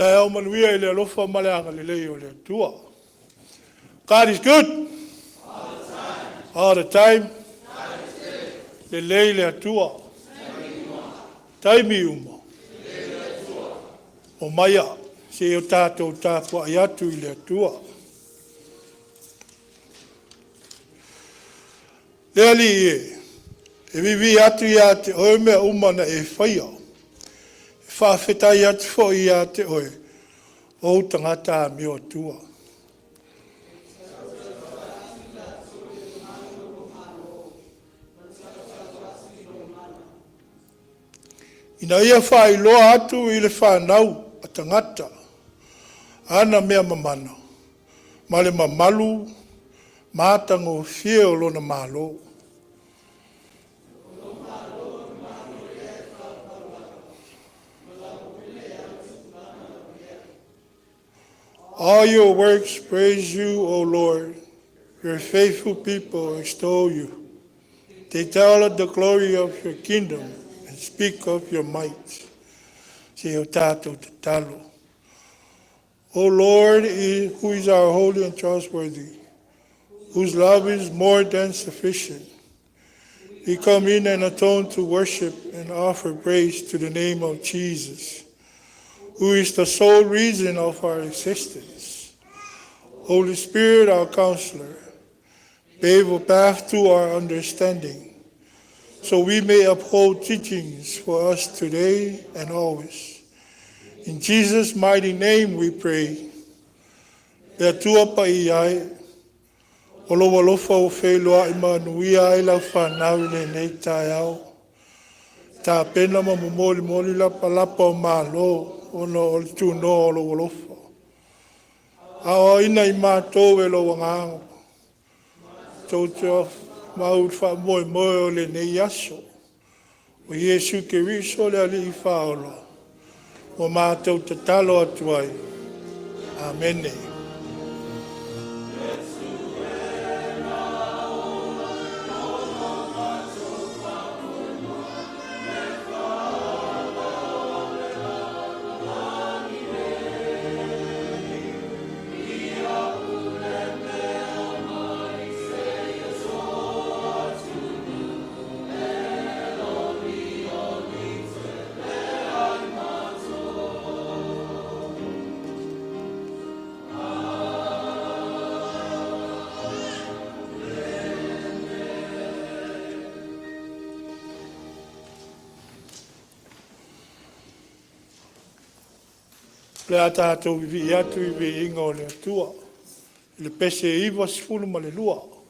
Taeao manuia i le alofa ma le agalelei o le Atua. God is good. All the time. Lelei le Atua. Taimi uma. Omaia, se i o tatou tapuai atu i le Atua. Le Alii e, e viivii atu ia te Oe mea uma na e faia. E faafetai atu foi ia te Oe o ou tagata amio atua. Ina ia faailoa atu i le fanau a tagata ana mea mamana ma le mamalu matagofie o Lona Malo. All your works praise you, O Lord. Your faithful people extol you. They tell of the glory of your kingdom and speak of your might. Se i o tatou tatalo. O Lord, who is our holy and trustworthy, whose love is more than sufficient, we come in and atone to worship and offer praise to the name of Jesus, who is the sole reason of our existence. Holy Spirit, our counselor, pave a path to our understanding, so we may uphold teachings for us today and always. In Jesus' mighty name we pray. Le Atua paia e, o lou alofa ua feiloai manuia ai lau fanau i lenei taeao. Tapena ma molimoli lapalapa o malo ona o le tunoa o lou alofa. Aoaoina i matou e lou agaga, tou te mau i le faamoemoe o lenei aso. O Iesu Keriso o le Alii Faaola, ua matou tatalo atu ai. Amene. O le a tatou vivii atu i le viiga o le Atua i le pese 92.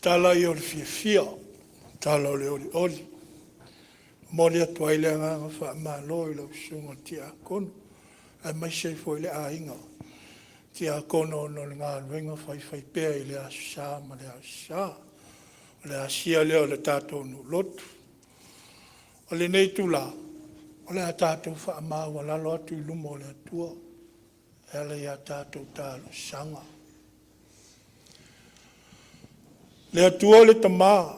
Tala ia o le fiafia, tala o le olioli. E momoli atu ai le agaga faamalo i lau Susuga i le Tiakono aemaise ai foi le aiga Tiakono ona o le galuega faifaipea i le Aso Sa ma le Aso Sa. O le asia lea o le tatou nuu lotu. O lenei itula, o le a tatou faamaualalo atu i luma o le Atua e ala i a tatou talosaga. Le Atua le Tama,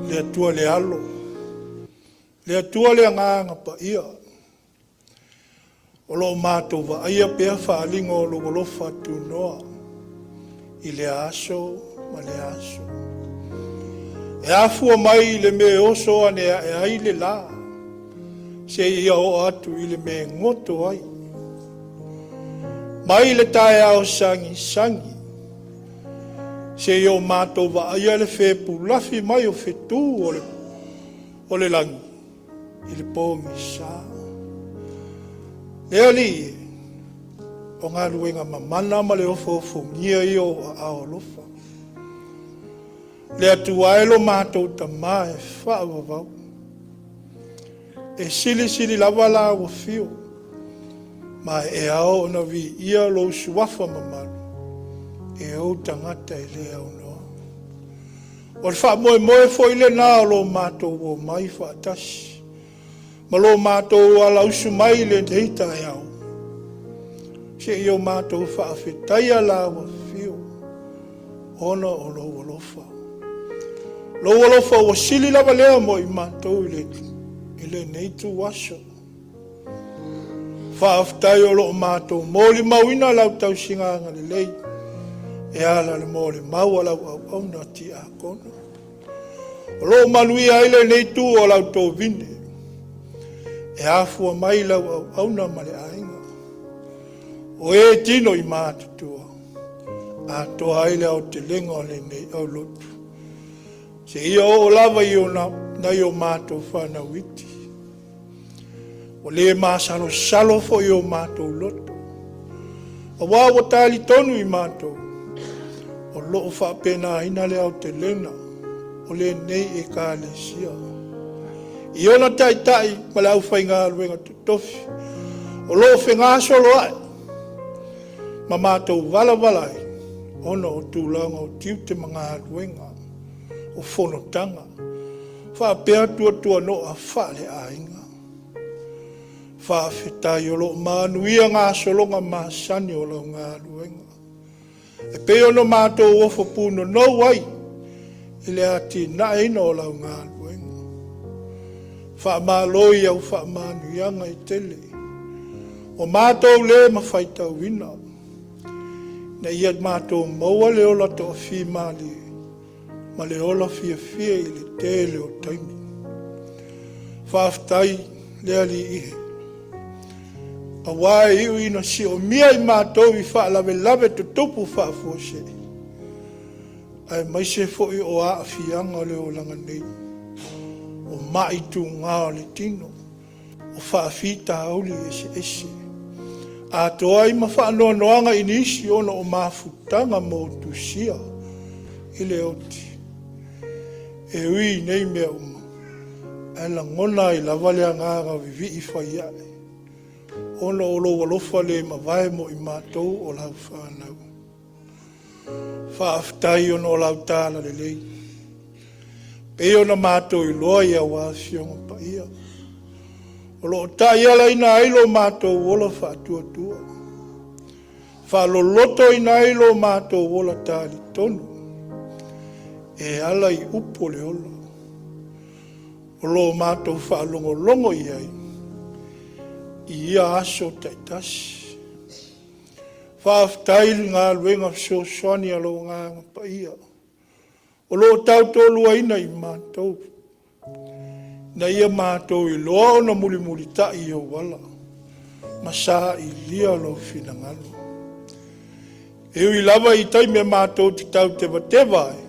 le Atua le Alo, le Atua le Agaga Paia, o lo o matou vaaia pea faaaliga o lou alofa tunoa i lea aso ma lea aso. E afua mai i le mea e oso ane ai le la, seia oo atu i le mea e goto ai. Mai le taeao sagisagi, seia o matou vaaia le fepulafi mai o fetu o le lagi i le pogisa. Le Alii e, o galuega mamana ma le ofoofogia ia o ou aao alofa. Le Atua e lo matou Tama e faavavau, e silisili lava lau afio, ma e ao ona viia lou suafa mamalu e ou tagata e le aunoa. O le faamoemoe foi lena o lo matou omai faatasi ma lo matou alausu mai i lenei taeao, seia o matou faafetaia lau afio ona o lou alofa. Lou alofa ua sili lava lea mo i matou i lenei ituaso. Faafetai o lo o matou molimauina lau tausiga agalelei e ala i le molimau a lau auauna tiakono. O lo o manuia ai lenei itu o lau tovine e afua mai lau auauna ma le aiga. O e tino i matutua, atoa ai le aotelega o lenei aulotu, seia oo lava i nai o matou fanau iti. Ua le masalosalo foi o matou loto, aua ua talitonu i matou, o lo o faapenaina le aotelega o lenei Ekalesia i ona taitai ma le aufaigaluega totofi o lo o fegasoloai ma matou valavala ai ona o tulaga o tiute ma galuega o fonotaga faapea tuatuano'a faaleaiga. Faafetai o lo o manuia gasologa masani o lau galuega e pei ona matou ofo punonou ai i le atinaeina o lau galuega. Faamalo i au faamanuiaga e tele ua matou le mafaitauina, ina ia matou maua le ola toafimalie ma le ola fiafia i le tele o taimi. Faafetai le Alii e, aua e iu ina siomia i matou i faalavelave tutupu faafuasei, aemaise foi o aafiaga o le olaga nei, o mai tuga o le tino, o faafitauli eseese, atoa ai ma faanoanoaga i nisi ona o mafutaga motusia i le oti. E ui i nei mea uma, ae lagona ai lava le agaga vivii fai ae, ona o lou alofa le mavae mo i matou o lau fanau. Faafetai ona o lau talalelei, pei ona matou iloa i au Afioga Paia, o lo o taialaina ai lo matou ola faatuatua, faalolotoina ai lo matou ola talitonu, e ala i upu o le ola, o lo matou faalogologo i ai i ia aso taitasi. Faafetai i le galuega fesoasoani a lou Agaga Paia o lo o tautoaluaina i matou, ina ia matou iloa ona mulimulitai i ou ala ma sailia lou finagalo. E ui lava i taimi e matou te tautevateva ai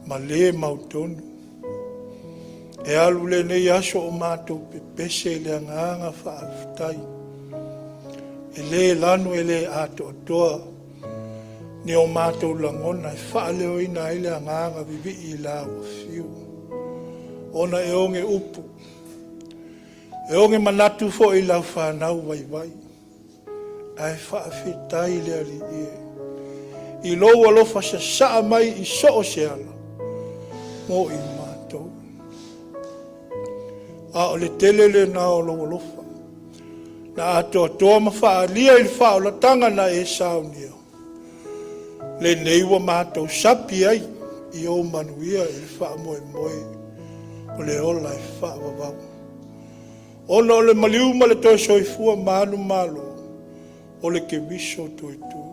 ma le mautonu, e alu lenei aso o matou pepese i le agaga faafetai, e le lanu e le atoatoa. Ni o matou lagona e faaleoina ai le agaga vivii i lau afio, ona e oge upu, e oge manatu foi i lau fanau vaivai, ae faafetai le Alii e i lou alofa sasaa mai i so o se ala mo i matou. A o le tele lena o lou alofa na atoatoa ma faaalia i le faaolataga na e saunia, lenei ua matou sapi ai i ou manuia i le faamoemoe o le ola e faavavau. Ona o le maliu ma le toe soifua manumalo o le Keriso toetu.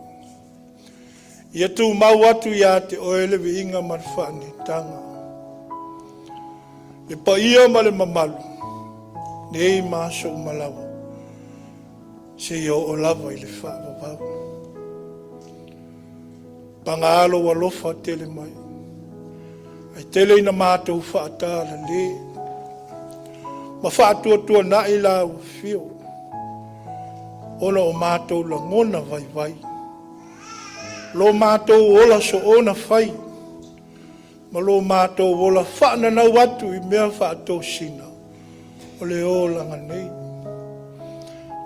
Ia tumau atu ia te oe le viiga ma le faanetaga, le paia ma le mamalu, nei ma aso uma lava, seia oo lava i le faavavau. Paga lou alofa tele mai, ae tele ina matou faatalale ma faatuatuanai lau afio, ona o matou lagona vaivai, lo matou ola soona fai, ma lo matou ola faananau atu i mea faatosina o le olaga nei.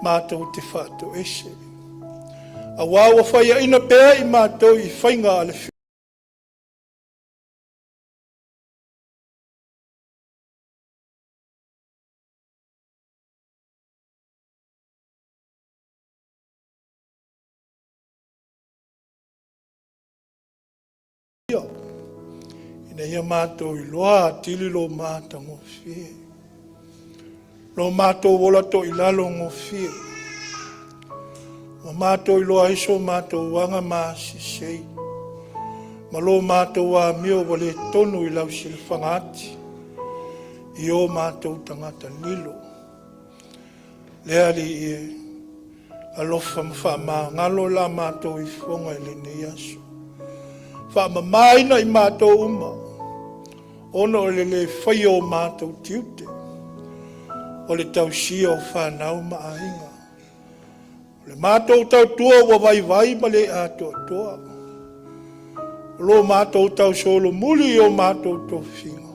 Matou te faatoese, aua ua faiaina pea i matou i faiga a le fiafia, ina ia matou iloa atili lo matagofie, lo matou ola toilalo gofie, ua matou iloa ai so matou aga masisei, ma lo matou amio ua le tonu i lau silafaga ati i o matou tagata lilo. Le Alii e, alofa ma faamagalo la matou ifoga i lenei aso. Faamamaina i matou uma, ona o le le faia o matou tiute, o le tausia o fanau ma aiga. O le matou tautua ua vaivai ma le atoatoa, o lo matou tausolomuli i o matou tofiga,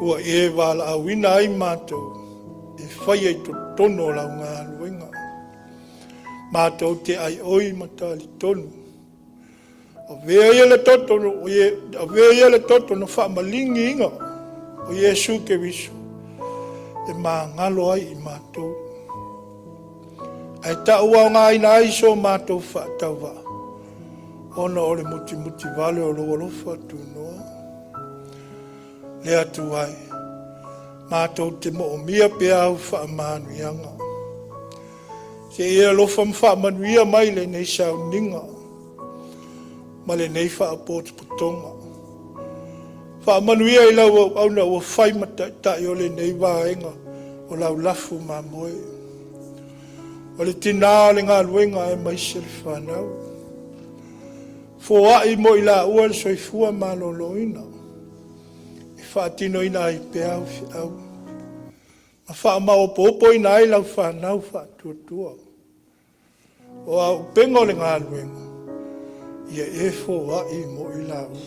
ua e valaauina ai matou e faia i totonu o lau galuega. Matou te aioi ma talitonu, avea ia le toto na faamaligi o Iesu Keriso e magalo ai i matou, ae tauaogaina ai so matou faatauvaa ona o le mutimutivale o lou alofa tunoa. Le Atua e, matou te moomia pea au faamanuiaga. Se i e alofa ma faamanuia mai lenei sauniga ma lenei faapotopotoga. Faamanuia i lau auauna ua fai ma taitai o lenei vaega o lau lafu mamoe. O le tina o le galuega aemaise le fanau. Foai mo i laua le soifua maloloina e faatinoina ai pea au feau ma faamaopoopoina ai lau fanau faatuatua. O auupega o le galuega, ia e foai mo i laua.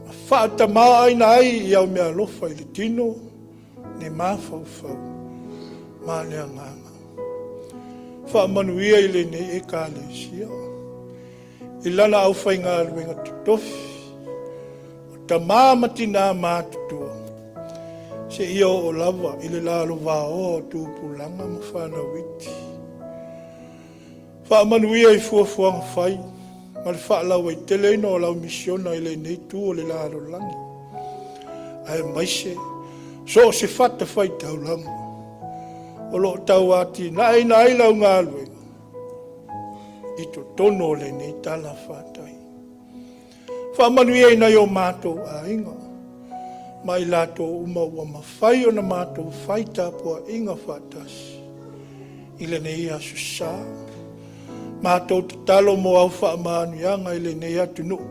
Ma faatamaoaigaina ai i au meaalofa i le tino, le mafaufau ma le agaga. Faamanuia i lenei Ekalesia i lana aufaigaluega totofi, o tama ma tina matutua, seia oo lava i le lalovaoa o tupulaga ma fanau iti. Faamanuia i fuafuaga fai ma le faalauaiteleina o lau misiona i lenei itu o le lalolagi, aemaise so o se fatafaitaulaga o lo o tauatiaeina ai lau galuega i totonu o lenei talafatai. Faamanuia i nai o matou aiga ma i latou uma ua mafai ona matou fai tapuaiga faatasi i lenei aso sa. Matou tatalo mo au faamanuiaga i lenei atunuu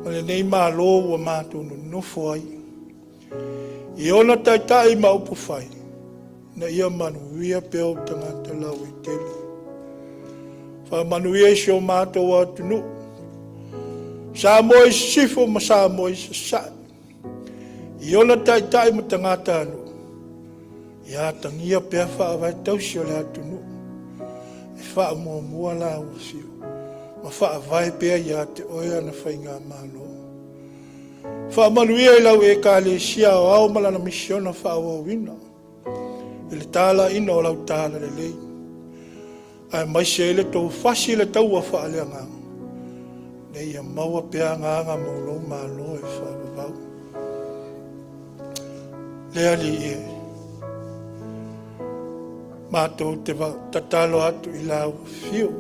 ma lenei Malo ua matou nonofo ai, i ona taitai ma upufai, ina ia manuia pea ou tagata lauaitele. Faamanuia i si o matou atunuu, Samoa i Sisifo ma Samoa i Sasae, i ona taitai ma tagatanuu, ia atagia pea faavae tausi o le atunuu, e faamuamua la afio ma faavae pea ia te oe ana faigamalo. Faamanuia i lau Ekalesia Aoao ma lana misiona faaauauina i le talaiina o lau talalelei, aemaise ai le toufasi le taua faaleagaga, ina ia maua pea agaga mo lou malo e faavavau. Le Alii e, matou te tatalo atu i lau afio,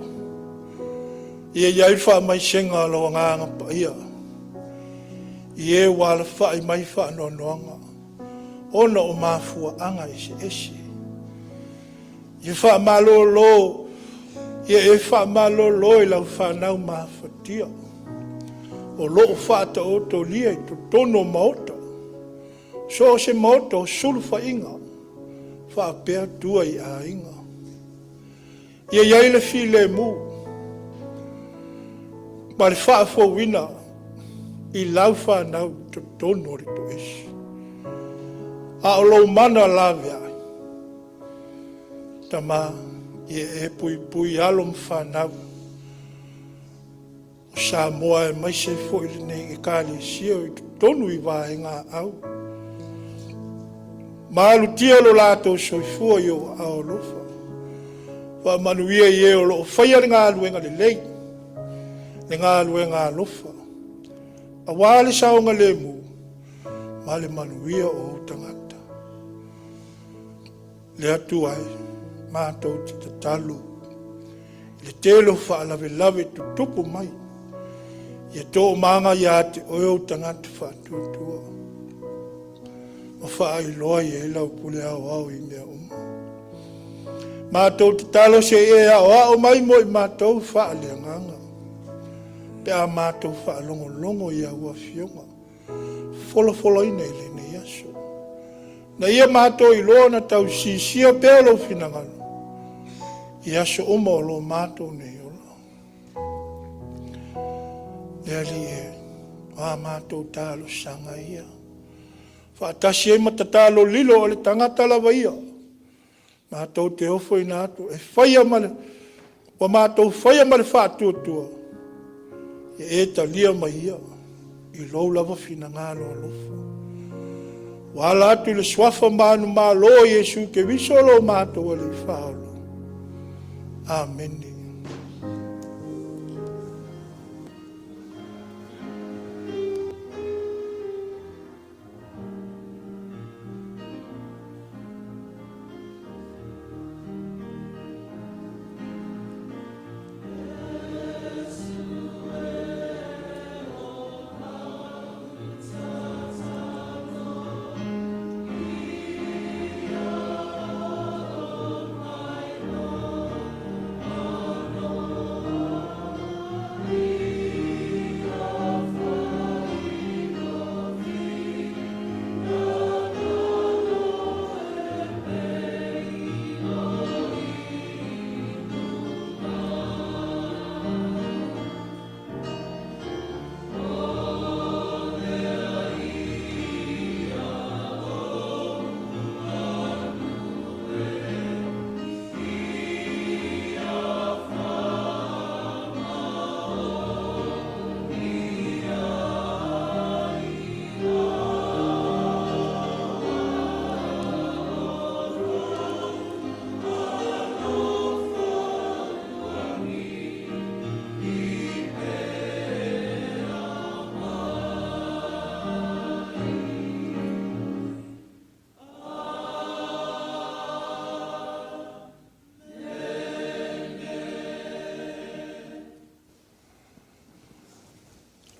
ia i ai le faamaisega o lou Agaga Paia, i e ua alafai mai faanoanoaga, ona o mafuaaga eseese. Ia faamalolo, ia e faamalolo i lau fanau mafatia, o lo o faataotolia i totonu o maota, so o se maota o sulufaiga, faapea tua i aiga. Ia i ai le filemu ma le faafouina i lau fanau i totonu o le toese. A o lou mana laveai, Tama, ia e puipui alo ma fanau o Samoa aemaise foi lenei Ekalesia i totonu i vaegaau. Ma alutia lo latou soifua i ou aao alofa. Faamanuia i e o lo o faia le galuega lelei, le galuega alofa, aua le saogalemu ma le manuia o ou tagata. Le Atua e, matou te tatalo i le tele o faalavelave tutupu mai, ia toomaga ia te oe ou tagata faatuatua, ma faailoa i ai lau pule aoao i mea uma. Matou tatalo se i e aoao mai mo i matou faaleagaga, pe a matou faalogologo i au afioga folafolaina i lenei aso. Na ia matou iloa ona tausisia pea lou finagalo i aso uma o lo matou nei ola. Le Alii e, o a matou talosaga ia, faatasi ai ma tatalo lilo o le tagata lava ia, matou te ofoina atu e faia ma le, ua matou faia ma le faatuatua, e talia mai ia i lou lava finagalo alofa. Ua ala atu i le suafa manumalo o Iesu Keriso lo matou Alii Faaola. Amene.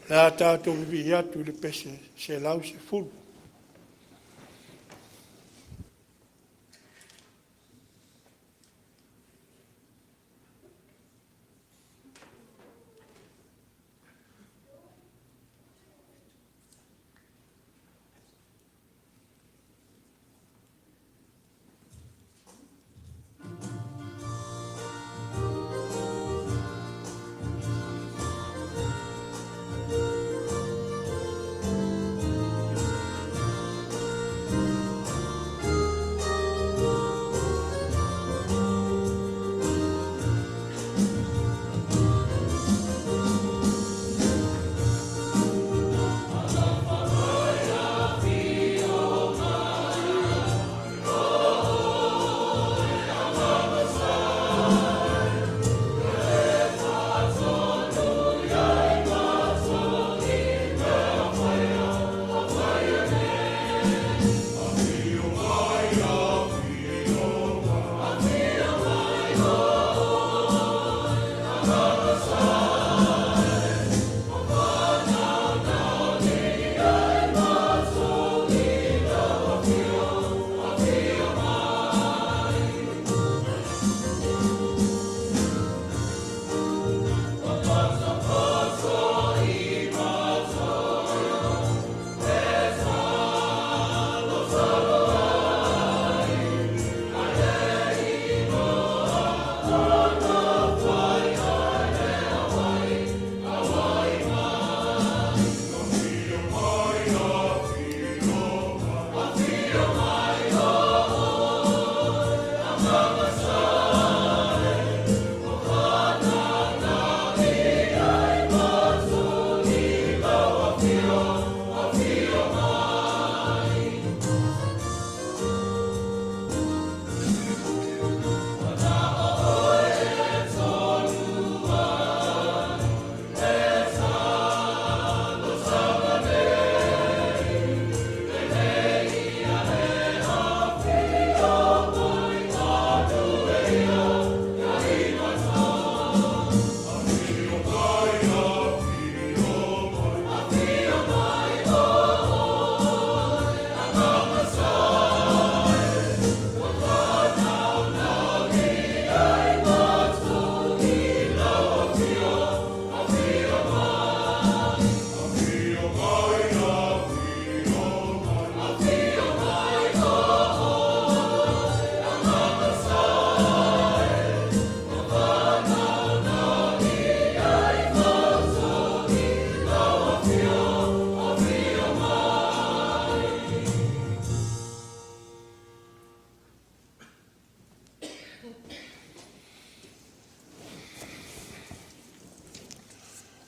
O le a tatou vivii atu i le pese 110.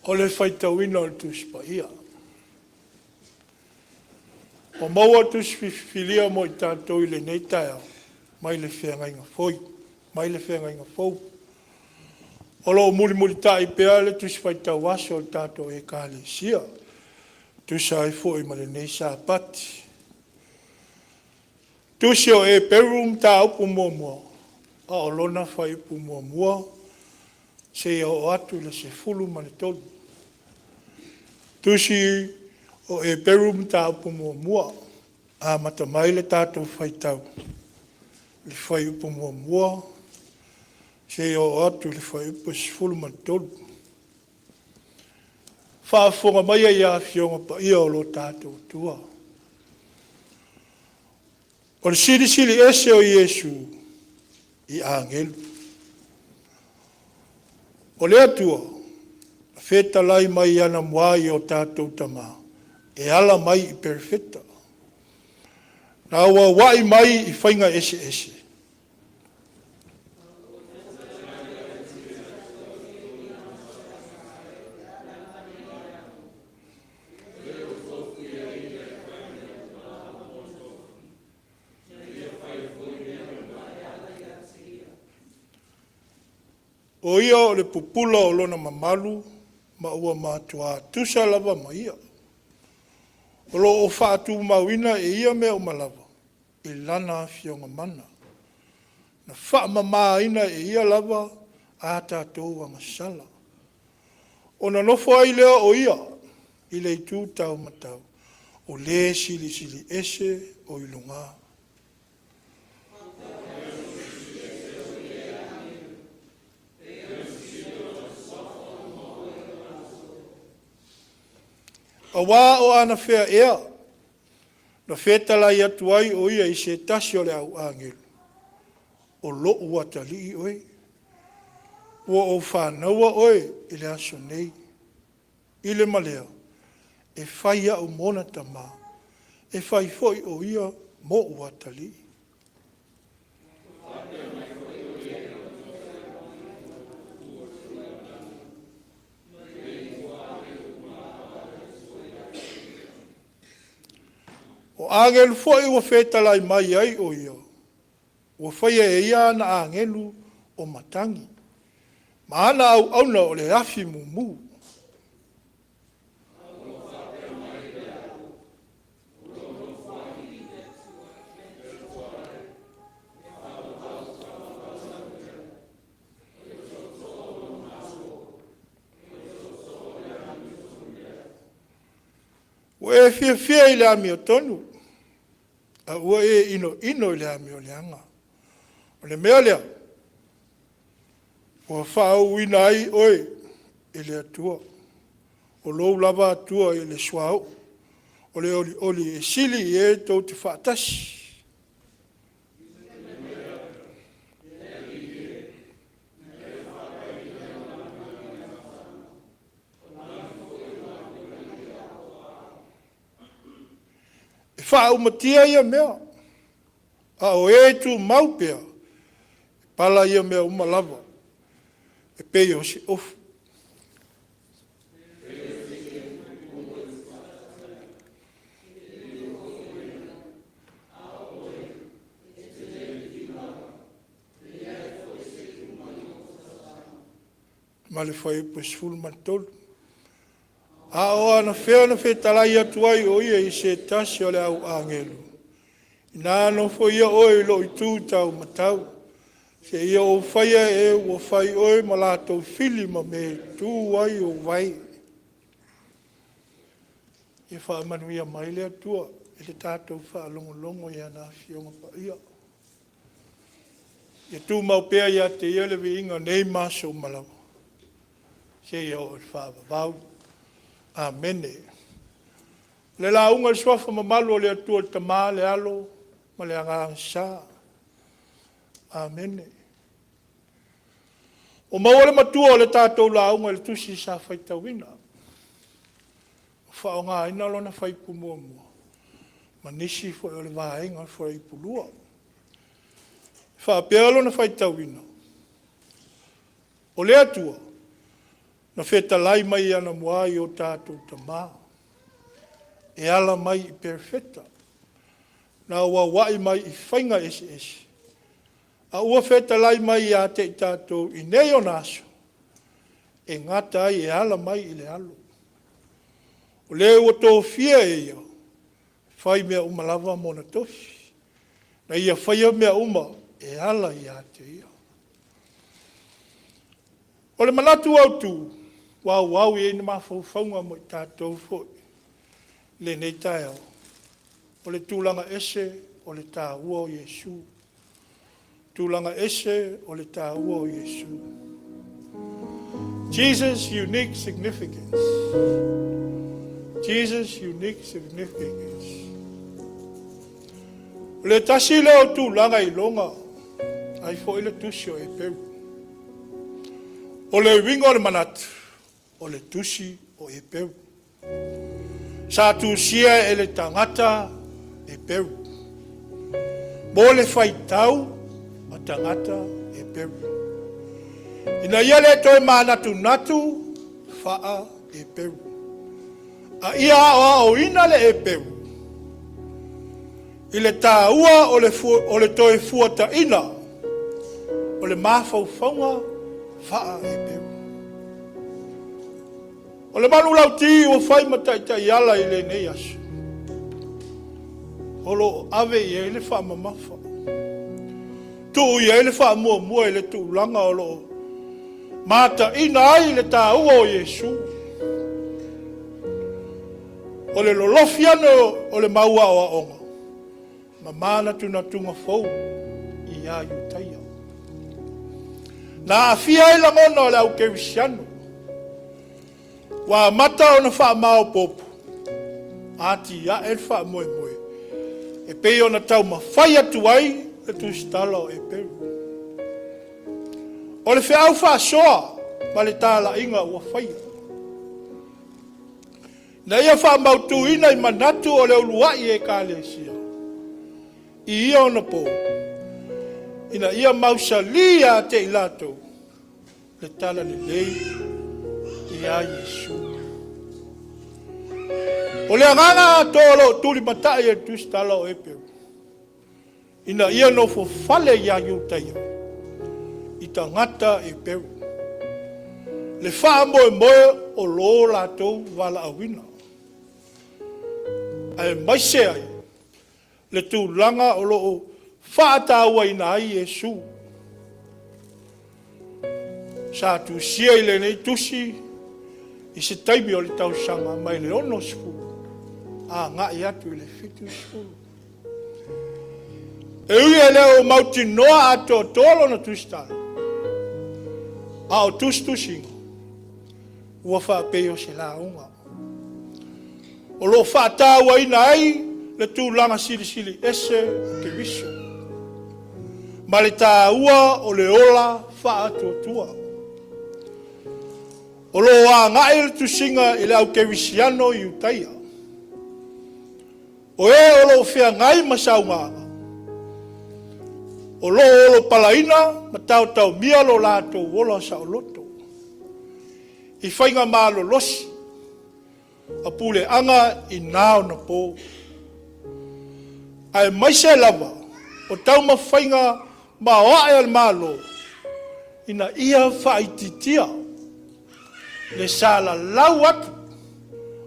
O le faitauina o le Tusi Paia. Ua maua tusi filifilia mo i tatou i lenei taeao mai le Feagaiga Fou. O lo o mulimulitai pea le Tusi Faitau Aso a le tatou Ekalesia e tusa ai foi ma lenei Sapati. Tusi o Heperu Mataupu 1 a o lona Fuaiupu 1 seia oo atu i le 13. Tusi o Heperu Mataupu 1, amata mai le tatou faitau i le Fuaiupu 1 seia oo atu i le Fuaiupu 13. Faafofoga maia ia Afioga Paia o lo tatou Atua. O le Silisili Ese o Iesu i agelu. O le Atua na fetalai mai anamua i o tatou tama e ala mai i Perofeta, na auauai mai i faiga eseese, o Ia o le pupula o Lona mamalu ma ua matua tusa lava ma Ia, o lo o faatumauina e Ia mea uma lava i Lana afioga mana, na faamamaina e Ia lava a tatou agasala, ona nofo ai lea o Ia i le itu taumatau o le Silisili Ese o i luga. Aua o anafea ea na fetalai atu ai o Ia i se tasi o le au agelu, “O lo'u atalii oe, ua ou fanaua Oe i le aso nei.” I le ma lea, e fai A'u ma ona Tama, e fai foi o Ia mo'u atalii. O agelu foi ua fetalai mai ai o Ia, ua faia e Ia ana agelu o matagi, ma ana auauna o le afi mumu. Ua e fiafia i le amiotonu, a ua e inoino i le amioleaga. O le mea lea, ua faauuina ai oe e le Atua, o lou lava Atua i le suauu o le olioli e sili i e tou te faatasi. E faaumatia ia mea, a o e tumau pea, e pala ia mea uma lava e pei o se ofu. Ma le fuaiupu 13. A o anafea na fetalai atu ai o Ia i se tasi o le au agelu, “Ina nofoia oe i lou itu taumatau, seia ou faia e ua fai oe ma latou fili ma mea e tu ai ou vae.” Ia faamanuia mai le Atua i le tatou faalogologo i ana Afioga Paia. Ia tumau pea ia te Ia le viiga nei ma aso uma lava seia oo i le faavavau. Amene. O le lauga i le Suafa mamalu o le Atua le Tama le Alo ma le Agaga Sa. Amene. Ua maua le matua o le tatou lauga i le tusi sa faitauina, ua faaaogaina lona fuaiupu 1 ma nisi foi o le vaega o le fuaiupu 2. E faapea lona faitauina, “O le Atua na Na fetalai mai anamua i o tatou tama, e ala mai i Perofeta, na auauai mai i faiga eseese, a ua fetalai mai ia te i tatou i nei ona aso, e gata ai e ala mai i le Alo. O le ua tofia e Ia, e fai mea uma lava ma ona tofi, na Ia faia mea uma e ala ia te Ia. O le manatu autu, ua auau i ai ni mafaufauga mo i tatou foi i lenei taeao, o le tulaga ese o le taua o Iesu. Tulaga ese o le taua o Iesu. Jesus unique significance. Jesus unique significance. O le tasi lea o tulaga iloga ai foi le tusi o Eperu. O le uiga o le manatu, o le tusi o Eperu. Sa tusia e le tagata Eperu, mo le faitau a tagata Eperu, ina ia le toe manatunatu faa-Eperu, a ia aoaoina le Eperu i le taua o le toe fuataiga o le mafaufauga faa-Eperu. O le manulauti ua fai ma taitaiala i lenei aso, o lo o ave i ai le faamamafa, tuu i ai le faamuamua i le tulaga o lo o mataina ai le taua o Iesu. O le lolofi ane o le mau aoaoga ma manatunatuga fou ia Iutaia. Na aafia ai lagona o le au kerisiano, ua amata ona faamaopoopo atiae le faamoemoe e pei ona taumafai atu ai le tusitala o Eperu. O le feau faasoa ma le talaiga ua faia, na ia faamautuina i manatu o le uluai ekalesia i ia ona po, ina ia mausali ia te i latou le talalelei ia Iesu. O le agaga atoa o lo o tulimatai e le tusitala o Eperu, ina ia nofofale ia Iutaia i tagata Eperu, le faamoemoe o lo latou valaauina, aemaise ai le tulaga o lo o faatauaina ai Iesu. Sa tusia i lenei tusi i se taimi o le tausaga mai le 60 agai atu i le 70. E ui e le o mautinoa atoatoa lona tusitala, a o tusitusiga ua faapei o se lauga o lo o faatauaina ai le tulaga silisili ese o Keriso ma le taua o le ola faatuatua. O lo o agai le tusiga i le au kerisiano i Iutaia, o e o lo o feagai ma saugaga, o lo o olopalaina ma taotaomia lo latou ola saoloto i faiga malolosi a puleaga i na ona po, aemaise lava o taumafaiga maoae a le Malo ina ia faaitiitia le salalau atu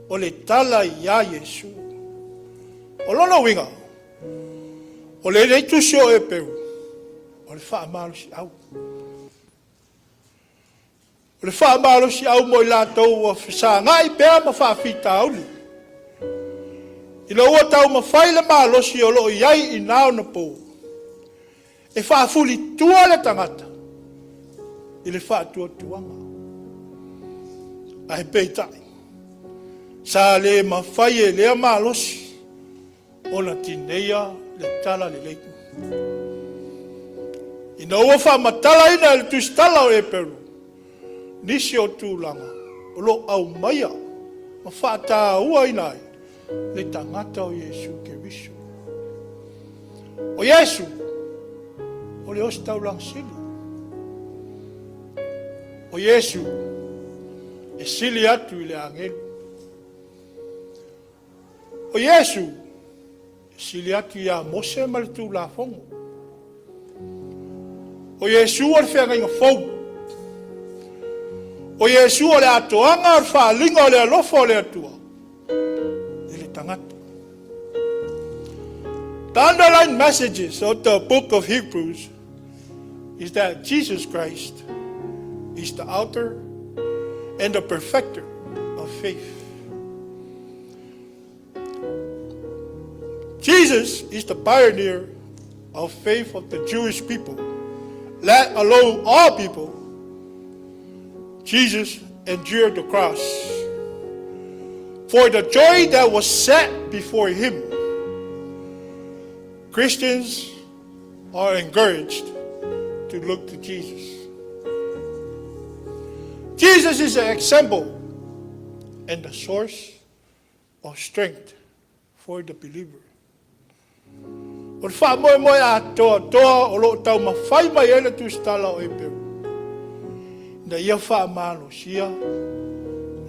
o le tala iā Iesu. O lona uiga, o lenei tusi o Eperu, o le faamalosiau. O le faamalosiau mo i latou ua fesagai pea ma faafitauli, ina ua taumafai le malosi o lo o i ai i na ona po e faafulitua le tagata i le faatuatuaga. Ae peitai, sa le mafai e lea malosi ona tineia le talalelei. Ina ua faamatalaina e le tusitala o Eperu nisi o tulaga o lo o aumaia ma faatauaina ai le tagata o Iesu Keriso. O Iesu, o le ositaulaga sili. O Iesu, E sili atu i le agelu. O Iesu, e sili atu ia Mose ma le Tulafono. O Iesu o le feagaiga fou. O Iesu o le atoaga o le faaaliga o le alofa o le Atua i le tagata. The underlying messages of the book of Hebrews is that Jesus Christ is the author and the perfecter of faith. Jesus is the pioneer of faith of the Jewish people, let alone all people. Jesus endured the cross for the joy that was set before him. Christians are encouraged to look to Jesus. Jesus is an example and the source of strength for the believer. O le faamoemoe atoatoa o loo taumafai mai ai le tusitala o Eperu ina ia faamalosia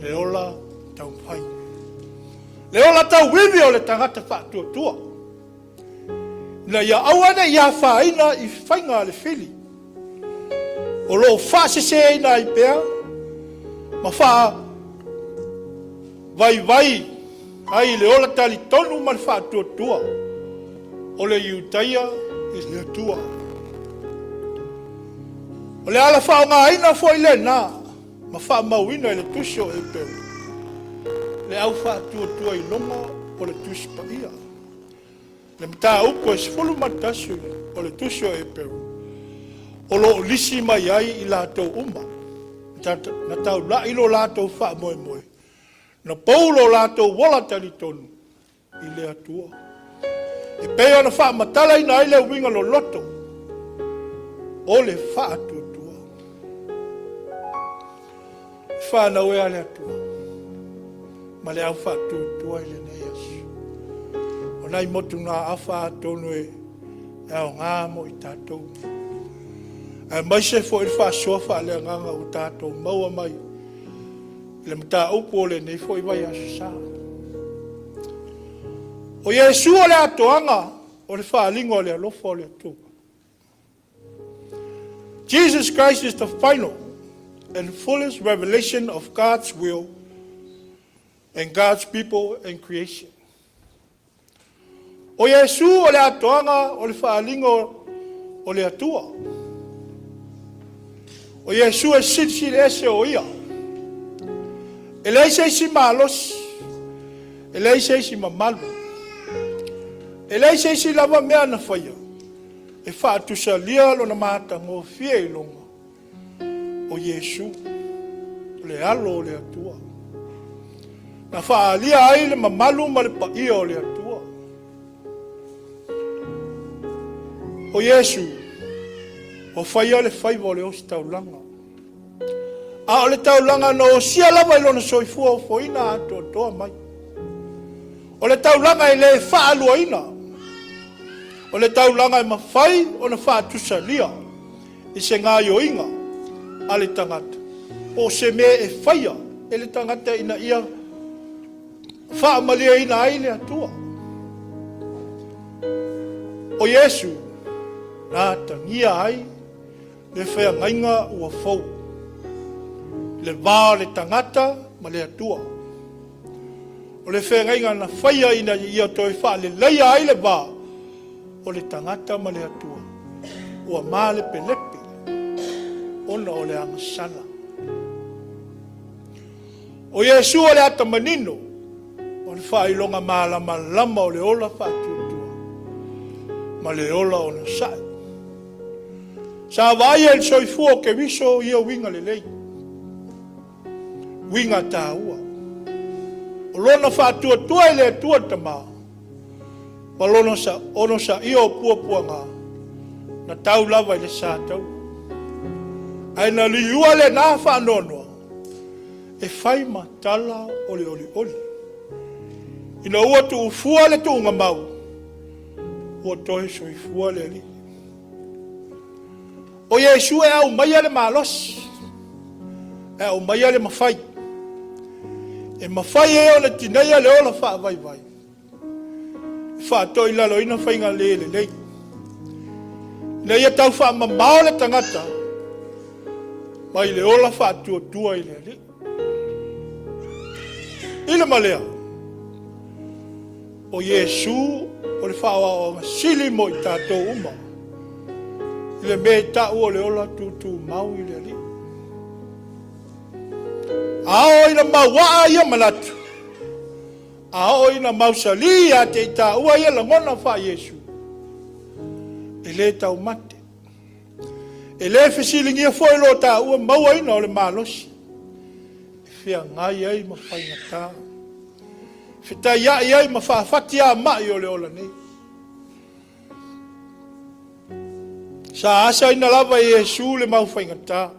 le ola taumafai, le ola tauivi o le tagata faatuatua, ina ia aua ne i afaina i faiga a le fili o loo faaseseina ai pea ma faavaivai ai le ola talitonu ma le faatuatua o le Iutaia i le Atua. O le ala faaaogaina foi lena ma faamauina i le tusi o Eperu le au faatuatua iloga o le Tusi Paia. Le mataupu e 11 o le tusi o Eperu o lo o lisi mai ai i latou uma na taulai lo latou faamoemoe, na pou lo latou ola talitonu i le Atua. E pei ona faamatalaina ai le uiga loloto o le faatuatua. Fanau e a le Atua ma le au faatuatua i lenei aso. O nai motugaafa atonu e aoga mo i tatou. Aemaise foi le faasoa faaleagaga ua tatou maua mai i le mataupu o lenei foi vaiaso sa. O Iesu o le atoaga o le faaaliga o le alofa o le Atua. Jesus Christ is the final and fullest revelation of God's will and God's people and creation. O Iesu o le atoaga o le faaaliga o le Atua. O Iesu e silisili ese o ia. E leai se isi malosi, e leai se isi mamalu, e leai se isi lava mea na faia e faatusalia lona matagofie i luga o Iesu, o le alo o le Atua. Na faaalia ai le mamalu ma le paia o le Atua. O Iesu, ua faia le faiva o le ositaulaga. A o le taulaga na osia lava i lona soifua ofoina atoatoa mai. O le taulaga e le faaluaina. O le taulaga e mafai ona faatusalia i se gaoioiga a le tagata po o se mea e faia e le tagata ina ia faamalieina ai le Atua. O Iesu na atagia ai le feagaiga ua fou, le va o le tagata ma le Atua. O le feagaiga na faia ina ia toe faaleleia ai le va o le tagata ma le Atua ua malepelepe ona o le agasala. O Iesu o le ata manino o le faailoga malamalama o le ola faatuatua ma le ola onosai. Sa vaaia i le soifua o Keriso ia uiga lelei, uiga taua. O lona faatuatua i le Atua Tama ma lona onosaia o puapuaga na tau lava i le sa taula. Ae na liua lena faanoanoa e fai ma tala o le olioli. Ina ua tuufua le tuugamau, ua toe soifua le Alii. O Iesu e aumaia le malosi, e aumaia le mafai. E mafai ai ona tineia le ola faavaivai e faatoilaloina faiga le lelei, ina ia tau faamamao le tagata mai le ola faatuatua i le Alii. I le ma lea, o Iesu o le faaoaoga sili mo i tatou uma i le mea e tau o le ola tutumau i le Alii. A oo ina mauaa ia manatu, a oo ina mausali ia te i taua ia lagona faa-Iesu, e le taumate, e le fesiligia foi lo taua mauaina o le malosi e feagai ai ma faigata, fetaiai ai ma faafatiamai o le ola nei. Sa asaina lava e Iesu le mau faigata,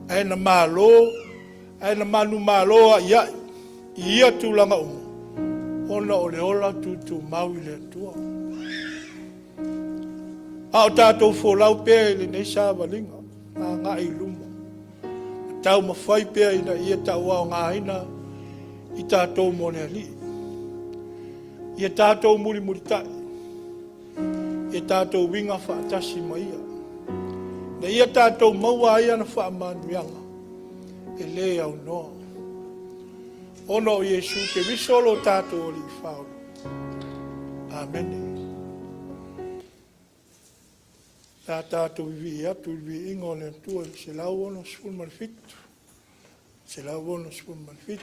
ae na malo, ae na manumalo ai i ia tulaga uma, ona o le ola tutumau i le Atua. A o tatou folau pea i lenei savaliga agai i luma, taumafai pea ina ia tauaogaina i tatou mo le Alii. Ia tatou mulimulitai, ia tatou uiga faatasi ma Ia, ina ia tatou maua ai ana faamanuiaga e le aunoa, ona o Iesu Keriso lo tatou Alii Faaola. Amene. Sa tatou vivii atu i le viiga o le Atua i le 167, 167.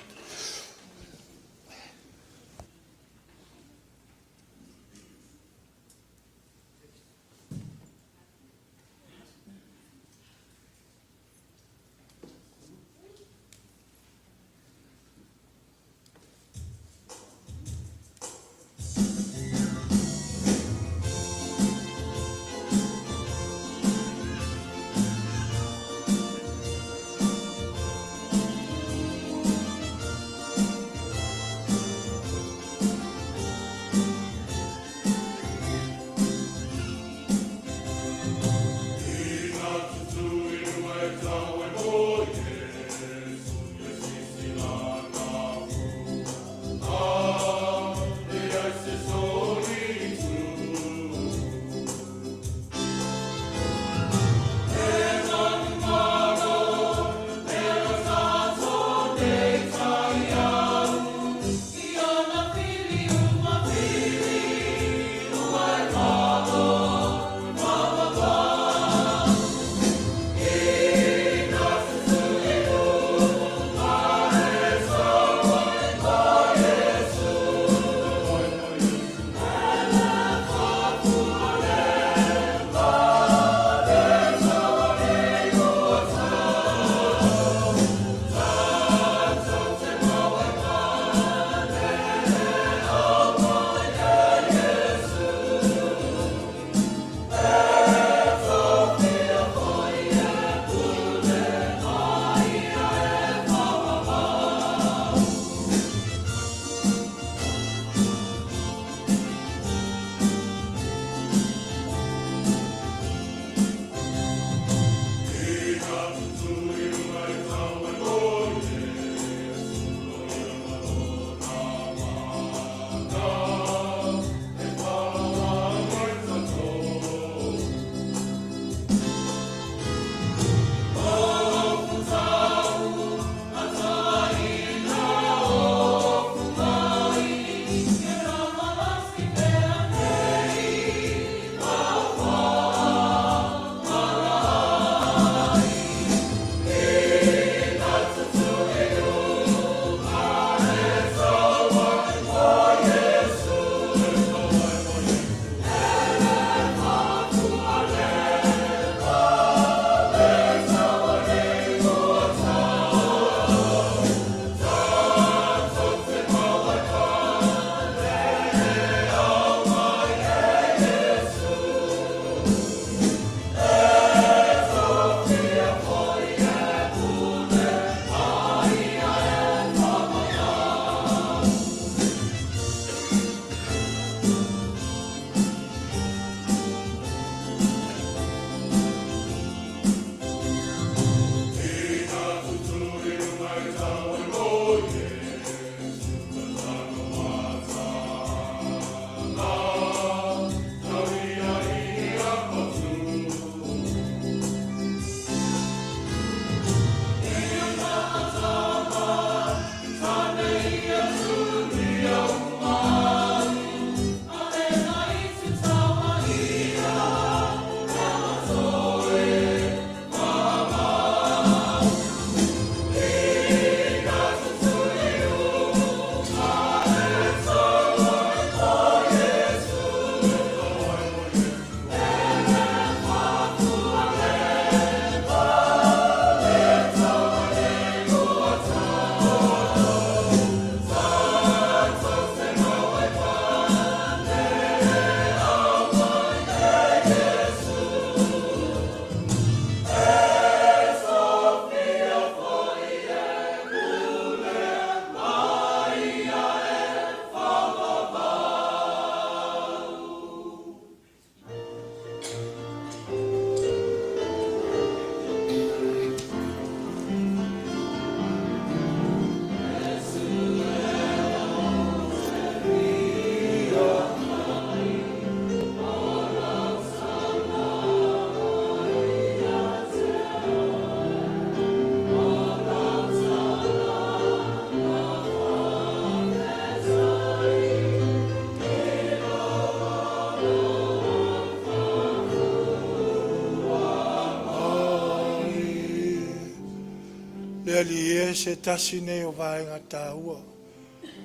Alii e, se tasi nei o vaega taua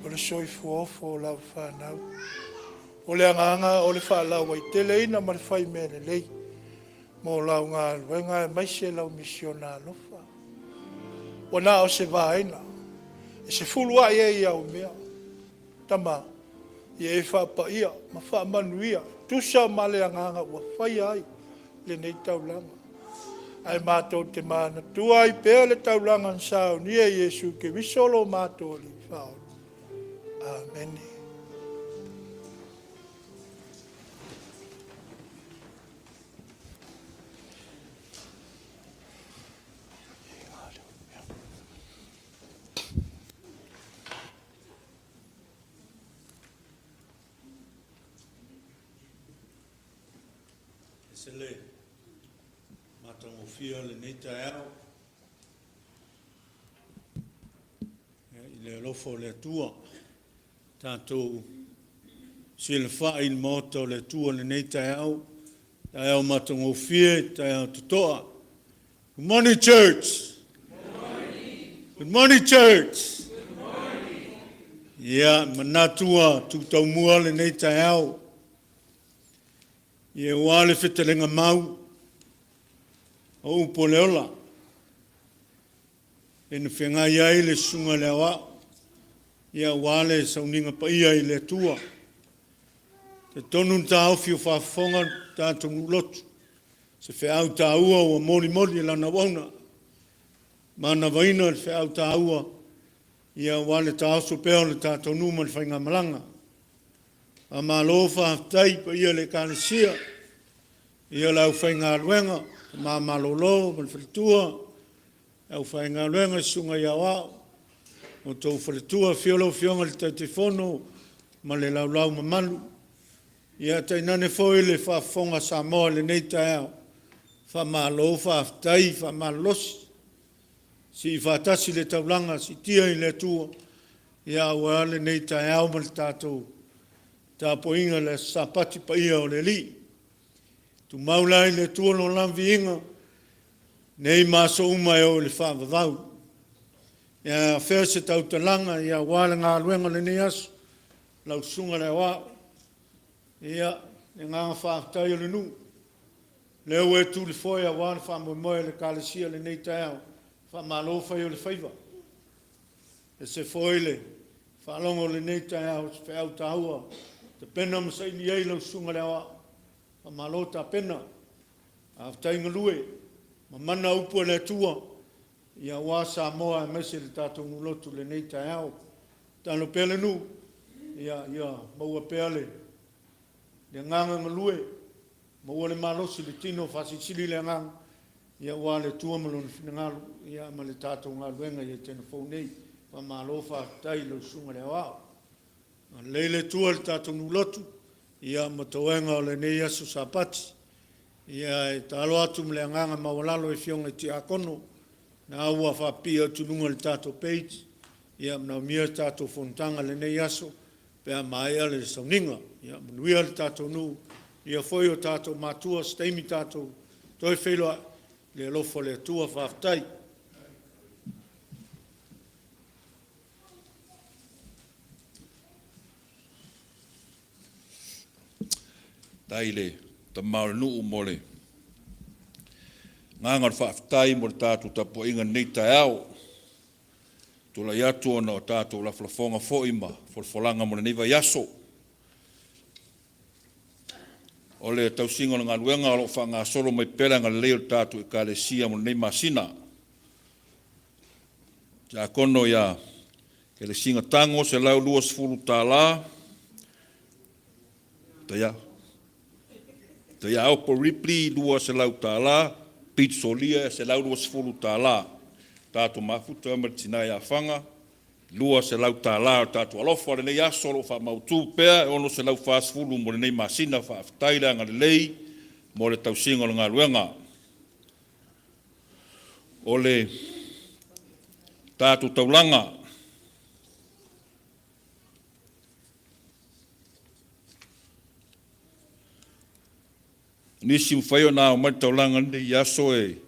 o le soifua ofo o lau fanau. O le agaga o le faalauaiteleina ma le fai mea lelei mo lau galuega aemaise lau misiona alofa. Ua na o se vaega e sefuluai ai i au mea. Tama, ia e faapaia ma faamanuia e tusa ma le agaga ua faia ai lenei taulaga. Ae matou te manatua ai pea le taulaga na saunia e Iesu Keriso lo matou Alii Faaola. Amene. Ese le matagofie o lenei taeao i le alofa o le Atua, tatou silafai i le maota o le Atua i lenei taeao, taeao matagofie, taeao totoa. Good morning church. Good morning church. Ia manatu ua tu taumua lenei taeao. Ia aua le fetalaiga mau o upu o le ola, e na feagai ai le Susuga i le Aoao, ia aua le sauniga paia i le Atua. E talitonu le taofi o faafofoga le tatou nuu lotu, se feau taua ua molimoli e lana auauna, manavaina le feau taua, ia aua le taoso pea o le tatou nuu ma le faigamalaga. Faamalo faafetai i le paia o le Ekalesia, paia o le aufaigaluega, tama malolo ma le faletua, le aufaigaluega i le Susuga i Aoao ma outou faletua. Afio lau Afioga i le Taitaifono ma le laulau mamalu, ia tainane foi le faafofoga a Samoa i lenei taeao, faamalo faafetai faamalolosi. Sii faatasi le taulaga siitia i le Atua aua lenei taeao ma le tatou tapuaiga i le Aso Sapati paia o le Alii. Tumau la i le Atua Lona lava viiga nei ma aso uma e oo i le faavavau. Ia, a o fea se tautalaga aua le galuega o lenei aso, lau Susuga i le Aoao. Ia, le agaga faafetai o le nuu, lea ua e tu i le foe aua le faamoemoe o le Ekalesia i lenei taeao, faamalo fai o le faiva. E ese foi le faalogo i lenei taeao i se feau taua ua tapena ma saili i ai lau Susuga i le Aoao. Faamalo tapena, faafetai galue, mamana upu a le Atua aua Samoa aemaise le tatou nuu lotu i lenei taeao. Tatalo pea le nuu ia maua pea le agaga galue, maua le malosi i le tino, faasilisili le agaga aua le Atua ma Lona finagalo ma le tatou galuega i Etena fou nei. Faamalo faafetai i lau Susuga i le Aoao. Agalelei le Atua i le tatou nuu lotu ma toega o lenei aso Sapati. Ia, e tatalo atu ma le agaga maualalo i afioga i tiakono, lena ua faapipii atu i luga o le tatou page, ia manaomia le tatou fonotaga i lenei aso pe a maea le sauniga. Ia manuia le tatou nuu, manuia foi o tatou matua, se taimi tatou toe feiloai i le alofa o le Atua. Faafetai. Faafetai i le tama o le nuu mo le agaga o le faafetai mo le tatou tapuaiga i lenei taeao. Tulai atu ona o tatou lafolafoga foi ma folafolaga mo lenei vaiaso. O le tausiga o le galuega o lo o faagasolo mai pea le agalelei o le tatou Ekalesia mo lenei masina. Tiakono ia Kelesina Tago $120. Taiaopo Ripley $200. Pete Solia $120. Tatou mafuta ma le tina ia Faga $200. O le tatou alofa o lenei aso o lo o faamautu pea e $640 mo lenei masina. Faafetai le agalelei mo le tausiga o le galuega. O le tatou taulaga, nisi ua mafai ona ao mai le taulaga i lenei aso e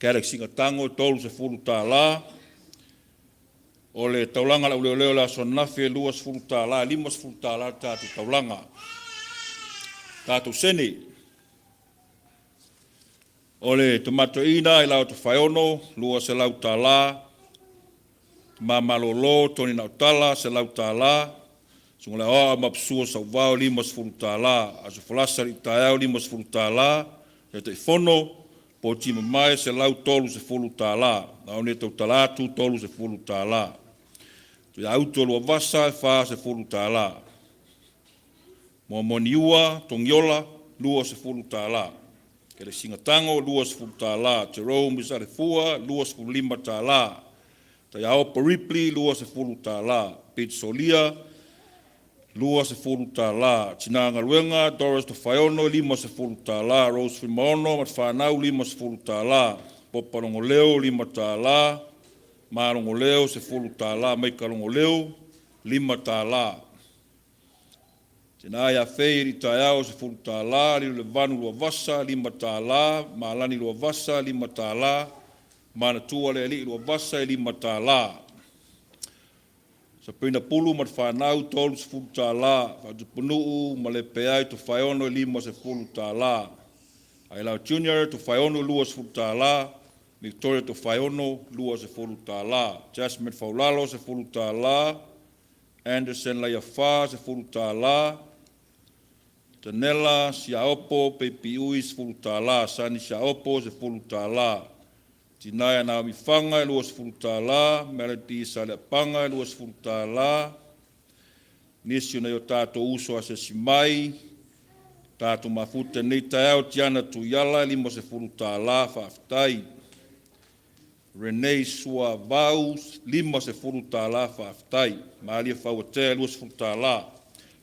Galaxy Gatago e $30. O le taulaga a le auleoleo i le aso ananafi e $20, e $50 le tatou taulaga. Tatou sene. O le tomatoeaina i la Tofaeono, $200. Tama malolo Tony Nautala, $100. Susuga i le Aoao Maposua Sauvao, $50. Aso Folasa alii taeao, $50. Taitaifono Poti Mamae, $130. A o le tautala atu, $30. Tuiauto Luavasa, $40. Moamoniua Togiola, $20. Kelesina Tago, $20. Jerome Isalefua, $25. Taiaopo Ripley, $20. Pete Solia, $20. Tina Galuega Doris Tofaeono, $50. Rose Fuimaono ma le fanau, $50. Popa Logoleo, $5. Malogoleo, $10. Maika Logoleo, $5. Tina ia Fei Alitaeao, $10. Lilolevanu Luavasa, $5. Malani Luavasa, $5. Manatua le Alii Luavasa, e $5. Sapaina Pulu ma le fanau, $30. Faatupunuu ma le Peai Tofaeono, $50. Ailao Junior Tofaeono, $20. Victoria Tofaeono, $20. Jasmine Faulalo, $10. Anderson Laiafa, $10. Tanela Siaopo Peipiui, $10. Sani Siaopo, $10. Tinaia Naomi Faga, $20. Melody Saleapaga, $20. Nisi o nai o tatou uso asiasi mai, tatou mafuta i lenei taeao, Tiana Tuiala, $50, faafetai. Renee Suavau, $50, faafetai. Malia Fauatea, $20.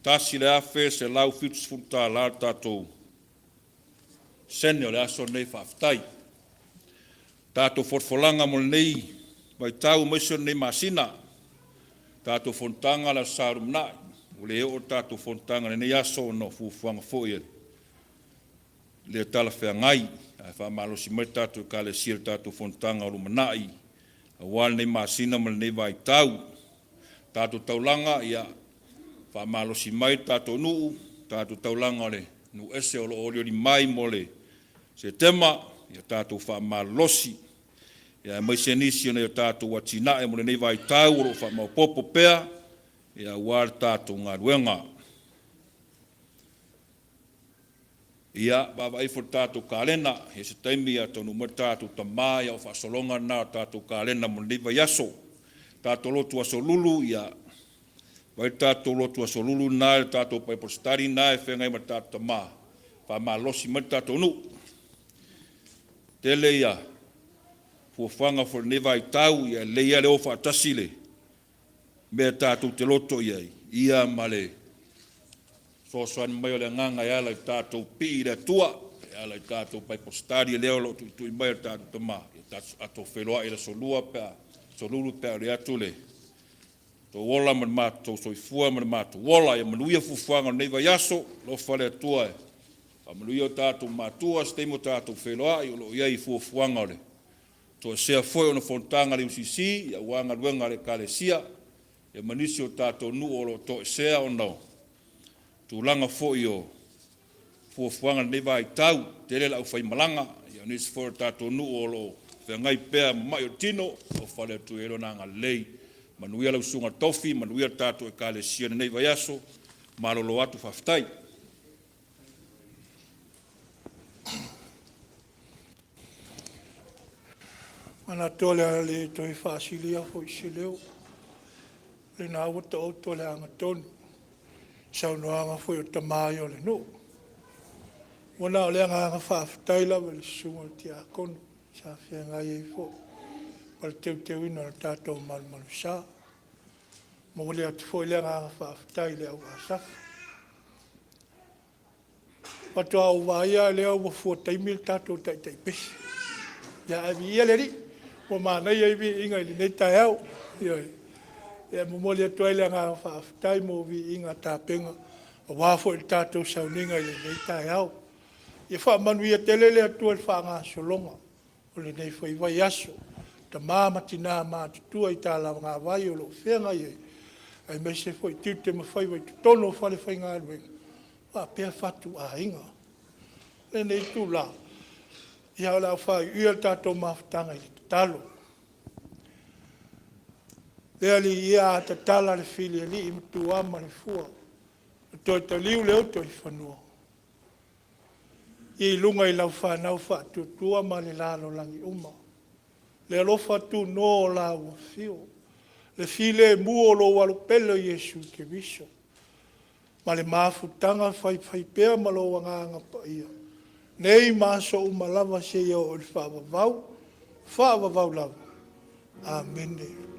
$1,170 le tatou sene o le aso lenei, faafetai. Tatou folafolaga mo lenei vaitau aemaise o lenei masina, tatou fonotaga le Aso Sa lumanai, ua le oo le tatou fonotaga i lenei aso ona o fuafuaga foi e le talafeagai. Ae faamalosi mai le tatou Ekalesia i le tatou fonotaga o lumanai aua lenei masina ma lenei vaitau. Tatou taulaga, ia faamalosi mai le tatou nuu, tatou taulaga o le nuu ese o lo o olioli mai mo le Setema, ia tatou faamalolosi, aemaise nisi o nai o tatou atinae mo lenei vaitau o lo o faamaopoopo pea aua le tatou galuega. Ia, vaavaai ifo i le tatou kalena, i se taimi taunuu mai le tatou tama, ia o faasologa lena o le tatou kalena mo lenei vaiaso. Tatou lotu Aso Lulu, ia fai le tatou lotu Aso Lulu lena, le tatou Bible study lena e feagai ma le tatou tama, faamalosi mai le tatou nuu. Tele ia fuafuaga foi i lenei vaitau, ia lelei lava le o faatasi le mea tatou te loto i ai, ia ma le fesoasoani mai o le agaga e ala i tatou pii i le Atua, e ala i tatou Bible study lea o lo o tuitui mai e le tatou tama, ia tatou feiloai i le Aso Lua pe a, Aso Lulu pe a oli atu le tou ola ma le matou soifua ma le matou ola. Ia manuia fuafuaga o lenei vaiaso, alofa le Atua e faamanuia o tatou matua, se taimi o tatou feiloai, o lo o i ai fuafuaga o le toesea foi ona fonotaga a le UCC aua galuega a le Ekalesia, ia ma nisi o tatou nuu o lo o toesea ona o tulaga foi o fuafuaga i lenei vaitau, tele le aufaimalaga, ia o nisi foi o tatou nuu o lo o feagai pea ma mai o le tino, alofa le Atua i ai lona agalelei. Manuia lau susuga i le tofi, manuia le tatou Ekalesia i lenei vaiaso, malolo atu, faafetai. Manatu o le a le toe faasilia foi se leo, o lena ua taoto le agatonu i saunoaga foi a tama ia o le nuu. Ua na o le agaga faafetai lava i le susuga i le Tiakono sa feagai ai foi ma le teuteuina o le tatou malumalusa. E momoli atu foi le agaga faafetai i le au Asafu. Faatoa ou vaai lava lea ua fua taimi le tatou taitai pese. Ae viia le Alii ua manaia ai viiga i lenei taeao. Ioe. E momoli atu ai le agaga faafetai mo viiga tapena aua foi le tatou sauniga i lenei taeao. Ia faamanuia tele le Atua i le faagasologa o lenei foi vaiaso. Tama ma tina matutua i talagavai o lo o feagai ai, aemaise foi tiute ma faiva i totonu o falefaigaluega faapea fatuaiga. O lenei itula, ia o le a faaiuiu le tatou mafutaga i le tatalo. Le Alii e, a tatala le filialii ma tuama le fua, ua toe taliu le uto i fanua i luga i lau fanau faatuatua ma le lalolagi uma le alofa tunoa o lau Afio, le filemu o lou Alo pele o Iesu Keriso ma le mafutaga faifaipea ma lou Agaga Paia, nei ma aso uma lava seia oo i le faavavau, faavavau lava. Amene.